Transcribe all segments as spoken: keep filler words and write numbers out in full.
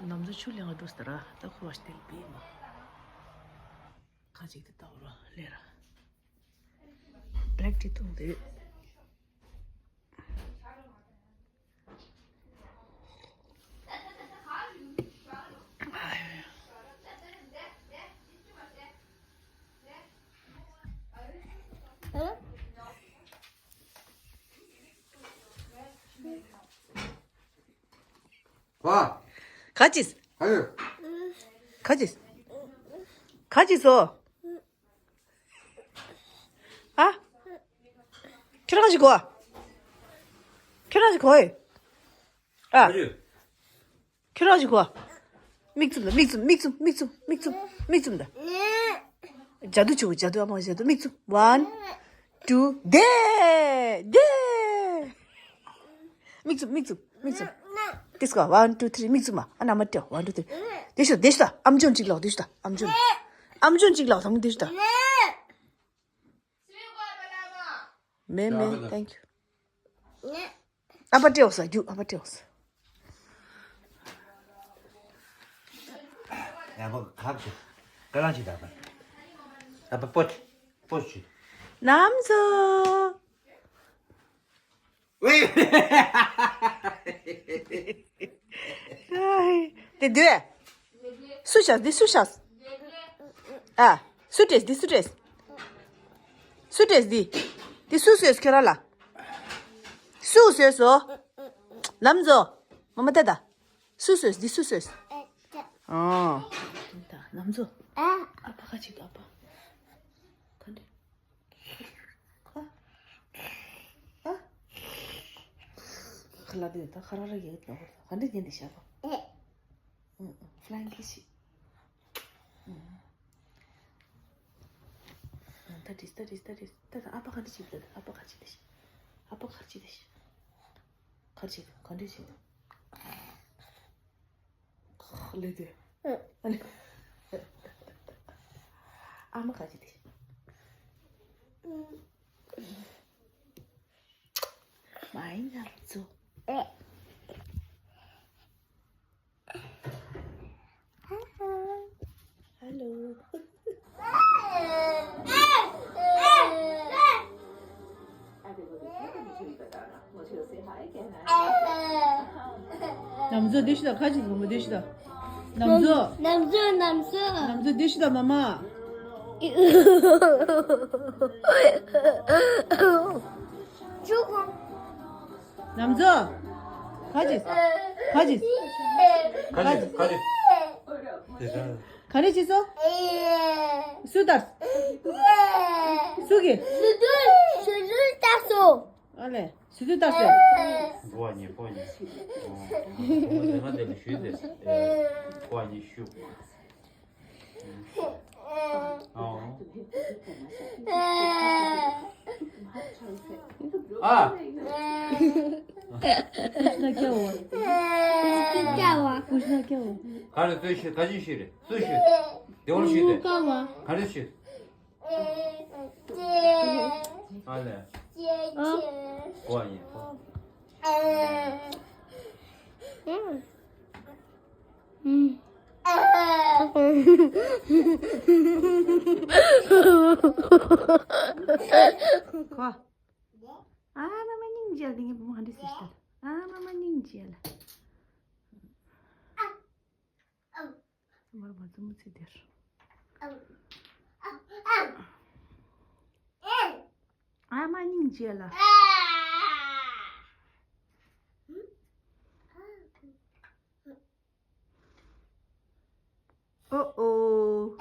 ནམ་ཟླ་ཆུ་ལེན་ག་འགྲོ་ཟེར་ར། ད་ཁོ་བ་སྟེར་པས་མ། ཁ་ཅིག་ཏུ་ལྟ་བུ་ར་ལེ་ར། བླེག་ཏི་ཐུང་དེ། ཨ། ག་ཅིས། ཨ་ཡོ། ག་ཅིས། ག་ཅིས་སོ། ཨ། ཁྱོད་རང་ཞིག་གོ། ཁྱོད་རང་ཞིག་གོ་ཨེ། ཨ། ཨ་ཡོ། ཁྱོད་རང་ཞིག་གོ། མིག་བཙུམ་དང་མིག་བཙུམ་མིག་བཙུམ་མིག་བཙུམ་མིག་བཙུམ་མིག་བཙུམ་དང་། ཇ་དུ་བྱུག་ཇ་དུ་ཨ་མ་ཇ་དུ། མིག་བཙུམ། One, two, དེ་དེ། མིག་བཙུམ་མིག་བཙུམ་མིག་བཙུམ། དེ་སྐོར། One, two, three. མིག་བཙུམ་མ། ཨ་ན་མ་ཏྲེ། One, two, three. དེ་ཤོད་དེ་ཤོད་ད། ཨམ་ཅོན་གཅིག་ལོག་དེ་ཤོད་ད། ཨམ་ཅོན། ཨམ་ཅོན་གཅིག་ལོག་དང་དེ་ཤོད་ད། མེ་མེ། Thank you. ཨ་ཕ་སྤྲེའུ་ཟ་རྒྱུ། ཨ་ཕ་སྤྲེའུ་ཟ། ཡ་པ་ཁག་ཆེ། ཀ་རང་ཆེ་ད་པ། ཨ་ཕ་པོ་ཆེ། པོ་ཆེ། ནམ་ཟོ། ཝེ། དེ་དུས། སུ་ཤ་འདི་སུ་ཤ། ཨ། སུ་ཏྲེས་འདི་སུ་ཏྲེས། སུ་ཏྲེས་འདི། འདི་སུ་སུས་ཁྱོད་ར་ལ། སུ་སུས་སོ། ལམ་ཛོ། མ་མ་ཏ་ཏ། སུ་སུས་འདི་སུ་སུས། ཨོ། ད་ལམ་ཛོ། ཨ་ཕ་ཁ་ཅིག་ཨ་ཕ། ག་འདྲ། ཁ། ཨ། ཁ་ལ་དེ་ད་ཁ་ར་ར་ཡོད་ན་ག་འདྲ་ཉན་དེ་ཤ་པ། ཨུ། ཨུ། ཕ་ལང་ཀི་ཤི། ཨུ། ད་དྲིས་ད་དྲིས་ད་དྲིས་ད་ད། ཨ་ཕ་ག་འདྲ་བྱེད་ད། ཨ་ཕ་ག་ཅི་དེ་ཤི། ཨ་ཕ་ག་ཅི་དེ་ཤི། ག་ཅི་ག་འདྲ་བྱེད་ད། ལེ་དེ། ཨ་ནི། ཨ་མ་ག་ཅི་དེ་ཤི། མ་ཡིན་ན་ཚོ། Hello. ནམ་ཛོ་དེ་ཤི་ད། ཁ་ཅིག་ངོ་མ་དེ་ཤི་ད། ནམ་ཛོ། ནམ་ཛོ། ནམ་ཛོ། ནམ་ཛོ་དེ་ཤི་ད་མ་མ། ཆུ་ཁོ། ནམ་ཛོ། ཁ་ཅིག་ཁ་ཅིག་ཁ་ཅིག་ཁ་ཅིག་ག་རེ་བྱེད་སོ། སུ་ལྟར། སུ་གི། སུ་དུ་སུ་དུ་ལྟར་སོ། ཨ་ལེ། སུ་དུ་ལྟར་སོ། གོ་བ་ཉེ་གོ་བ་ཉེ། ཨོ། ང་དེ་ལ་ཞུས་ཏེ། གོ་བ་ཉེ་ཞུ། ཨ། पूछना क्या हुआ? पूछना क्या हुआ? पूछना क्या हुआ? ག་རེ་ལྟོས་ཤིག་ག་ཅི་ཞིག་རེད་ལྟོས་ཤིག་དེ་འོར་ཤིག་དེ། ག་རེ་ཞིག་ཨ་ལས། གོ་ཡིན། ཁོ། ཨ་མ་མ་སྙིང་རྗེ་ལ་ངའི་བུ་མོ་ཧ་འདྲེ་ཟེར་ཤི་ད། ཨ་མ་མ་སྙིང་རྗེ་ལ། མར་མ་བཙུན་མོ་ཚེ་འདིར། ཨ་མ་སྙིང་རྗེ་ལ། ཨོ་ཨོ།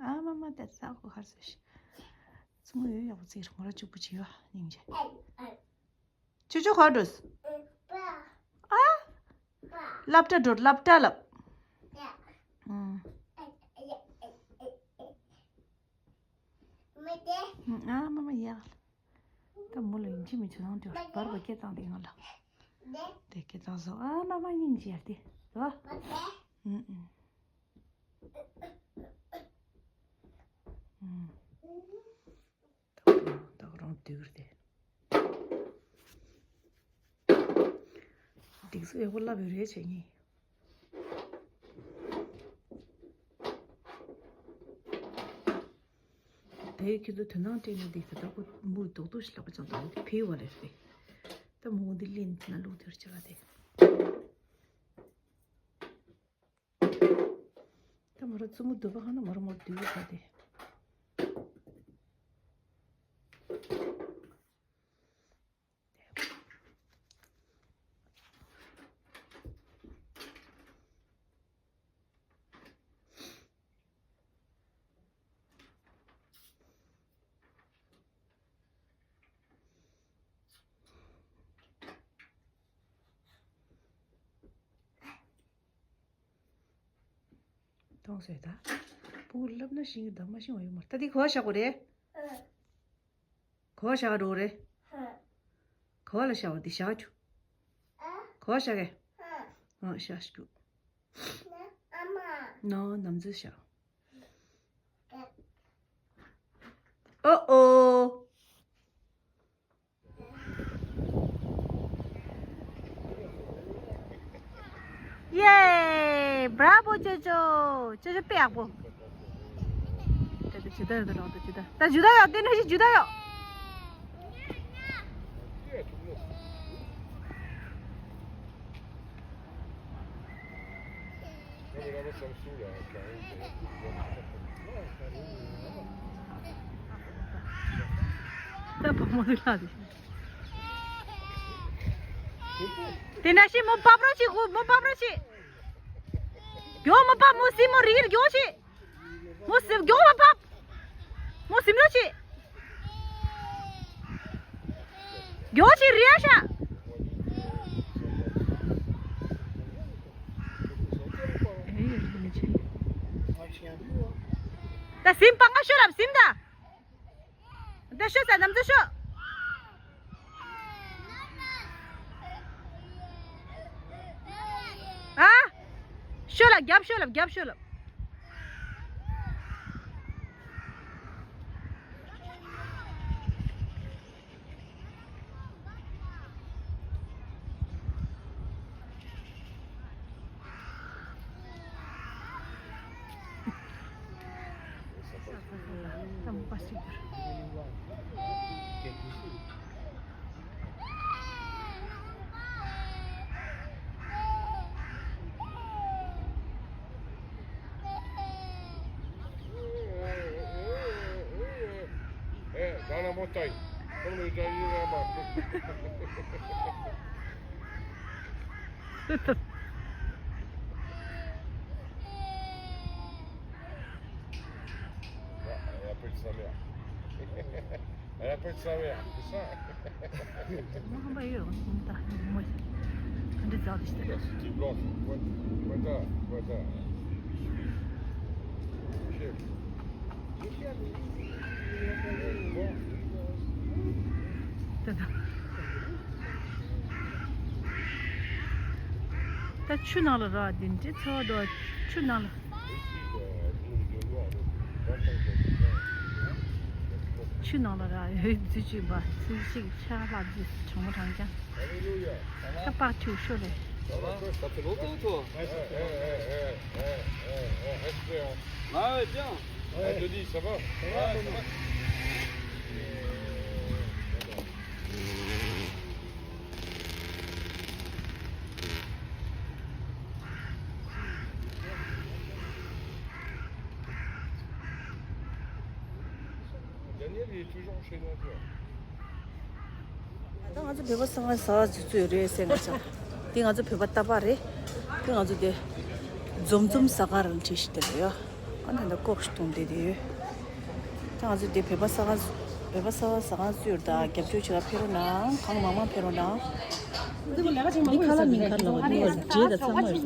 ཨ་མ་མ་དེ་ས་ཁོ་ཁར་སོ་ཤི། ཙུང་ཡོད་ཡག་པོ་ཙིག་ར་ངོ་ར་གཅིག་པུ་བྱེད་ཡོད་སྙིང་རྗེ། ཅོ་ཅོ་ག་འགྲོ། ཨ། སློབ་གྲྭ་འགྲོ་སློབ་གྲྭ་ལབ། ཨ། ཨ་མ་མ་ཡག་ད་མོ་ལ་ཡིན་གཅིག་མིན་གཅིག་ནང་དུ་བར་བ་སྐད་བཏང་དེ་ང་ལ། དེ་སྐད་བཏང་སོང་། ཨ་མ་མ་སྙིང་རྗེ་ཡར་དེ་རོ། ཨུ་ཨུ། ཨུ། ད་རང་དུག་རེད། འདི་ཚོ་ཡག་པོ་བསླབ་ཡོད་རེད་བྱས་ངས། དེ་ཁྱེད་ཚོ་དོ་སྣང་སྤྲད་ནས་འདི་ཚོ་ད་ཁོ་མུ་རྡོག་རྡོག་ཞིག་ལབ་པ་ཙམ་དང་དེ་ཕེའུ་བ་ལས་རེད། ད་མུ་འདི་ལེན་ན་ལུག་དེར་བྱ་བ་དེ། ད་མོ་ར་བཙུན་མོ་འདུག་པ་ཧ་ན་མོ་ར་མོ་འདུག་པ་དེ། གཏོང་ཟེར་ད། སྤུ་གུ་བསླབ་ན་ཤེས་ཀྱི་ད་མ་ཤེས་པ་ཡོད་མ་རེད། ད་འདི་ག་པར་བཞག་དགོས་རེད། ག་པར་བཞག་འགྲོ་རེད། ག་པར་ལ་བཞག་པ་འདི་བཞག་རྒྱུ། ག་པར་བཞག་གས། ཨ་བཞག་རྒྱུ། ནོ་ནམ་རྩེ་བཞག་ཨོ་ཨོ། ཡེ། བྷ་ར་བྷོ་ཅོ་ཅོ། ཅོ་ཅོ་དཔེ་ཡག་པོ། ད་ད་ཇུ་ད་ཡོད་ད་རང་ད་ཇུ་ད། ད་ཇུ་ད་ཡོད་དེ་འདྲ་ཞིག་ཇུ་ད་ཡོད། ད་བུ་མོ་ལ་དེ། དེ་འདྲ་ཞིག་མོ་བབ་རོགས་བྱེད། མོ་བབ་རོགས་བྱེད། མགྱོགས་མོ་བབ། མོ་སིམ་མོ་རིལ་མགྱོགས་བྱེད། མོ་སིམ་མགྱོགས་མོ་བབ། མོ་སིམ་རོགས་བྱེད། མགྱོགས་བྱེད་རེད་ཤག་ད་སིམ་པ་ང་ཤོད་རབ་སིམ་ད། འདི་ཤོད་ཟེར་ནམ་ཚོ་ཤོད། ཨ། ཤོད་ལ་རྒྱབ་ཤོད་ལ་རྒྱབ་ཤོད་ལ། Eh, dans la montagne, comme le Dali là-bas. Ah, elle appelle sa mère. Elle appelle sa mère, c'est ça. Moi, on va y aller, on va y aller. Moi, on est dans le stade. C'était blanche. Voilà, voilà, voilà. Chef. ད་ཆུ་ནང་ལ་ར་དེ་འདྲའི་ཚ་བ་འདུག་ཆུ་ནང་ལ། ཆུ་ནང་ལ་ར་ཡོད་རྫུ་ཅིག་པ་ཚིག་གཅིག་ཆ་ལྷག་རྫུ་གྲང་མོ་གྲང་རྐྱང་། ད་པགས་ཁྲིའུ་ཤོར་རེད། Ça va ? Ça fait longtemps, toi ? Eh, eh, eh, eh, eh, eh, eh, eh, respect, hein. Ah ouais, bien. Eh, Johnny, ça va ? Ça va, ça va. Daniel, il est toujours chez Nadia. ད་ང་ཚོ་བོད་པ་གསར་པ་ཟ་བ་ཚོ་ཚོད་རེད་ཟེར་ང་ཚོ། འདི་ང་ཚོ་བོད་པ་རྟ་པགས་རེད། འདི་ང་ཚོ་དེ་འཛོམས་འཛོམས་ཟ་ཁང་རང་བྲིས་ཤིག་དེ་རེད་ཡ། ཨ་ནི་ད་ལྟ་ཀོག་ཞིག་འཐུང་བསྡད་དེ་ཡོད། ད་ང་ཚོ་དེ་བོད་པ་གསར་པ་བོད་པ་གསར་པ་ཟ་ཁང་ཚོད་རེད། ད་རྒྱབ་སྐྱོར་བྱེད་ག་ཕེབས་རོགས་གནང་། གང་མང་མང་ཕེབས་རོགས་གནང་། འདི་ཁ་ལག་མིན་ཁ་ལ་བ་འདི་བ་འདྲེ་ད་ཚང་མ་རེད།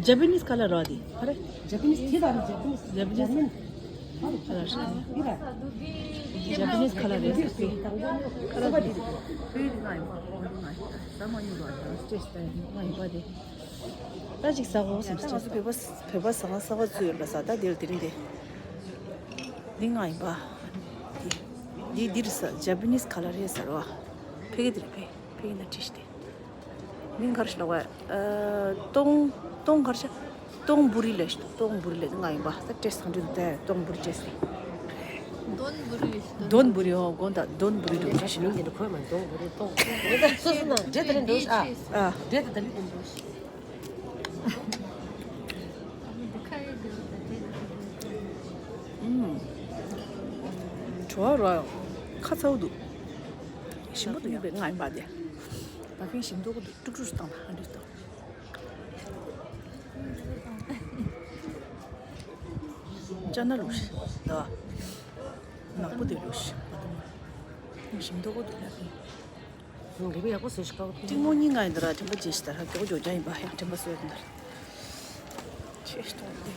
ཇ་པ་ནིས་ཁ་ལག་ར་འདི་ཧ་རེ། ཇ་པ་ནིས་ཁ་ལག་རེད། ཇ་པ་ནིས། ཇ་པ་ནིས་ཁ་ལག་རེད་ཟེར་ཏེ། ཁ་ལག་འདི་ཕུལ་ལ་ཡིན་པ་ཁོང་ཚོ་ང་ཟ་མ་མྱོང་བ་དང་སྤྲད་ལ་ཡིན་པ་དེ། ད་ཅིག་ཟ་གོ་བསམ་སྟེ། ང་ཚོ་བོད་པ་བོད་པ་ཟ་ཁང་གསར་པ་ཚོ་ཡོད་ལ་ཟ། ད་འདིར་དེ་རིང་དེ་འདི་ང་ཡིན་པ། འདི་འདི་འདིར་ཟ། ཇ་པ་ནིས་ཁ་ལག་རེད་ཟེར་བ། ཕ་གི་འདིར་ཕ་གི་ཕ་གི་ན་བྲིས་ཏེ། མིང་ག་རེ་ཞིག་ལབ་པ། ཨ། ཏོང་ཏོང་ག་རེ་ཞིག་ཏོང་འབུ་རི་ལབ་ཞིག་ཏོང་འབུ་རི་ལབ། ང་ཡིན་པ་ད་བཀྲེས་སང་འདྲི་འདུག་ཏོང་འབུ་རི་བཀྲེས་ཏེ། Don Buri. Don Buri. ཨོ། དགོན་ད་Don Buri འདུག་ཞིག་ནི། ཡིན་འདི་ཁོས་མ་Don Buri ཏོང་འདི་ད་སོ་སོ་ན་འདྲེ་ད་རེ་འདུག་ཨ། ཨ། འདྲེ་ད་ད་ལི་འདུག་ཨུམ། བྲོ་བ་རོ། ཁ་ཚ་བོ་འདུག་ཞིམ་པོ་འདུག་ཡ། ང་ཡིན་པ་དེ། ད་གིན་ཞིམ་མདོག་གོ་འདུག་ཀྲུག་ཀྲུག་བཏང་ལ་ཨ་འདྲི་བཏང་། ཅ་ན་ལུག་ཤི་ད། ནག་པོ་དེ་ལུག་ཤི་པ་དུ་མ། ཞིམ་མདོག་གོ་འདུག་ལ་གིན། རིག་པ་ཡག་པོ་བཟོས་ཤིག་ཀ་བ། གཅིག་མོ་གཉིས་ང་ཡིན་ད་ར་དྲན་པ་བརྗེད་ཤི་ད་ར་མགྱོགས་མགྱོགས་རྒྱ་ཡིན་པ་ཡང་དྲན་པ་གསོས་ཡིན་ད་ར། ཆེ་ཤི་གཏོང་དེ།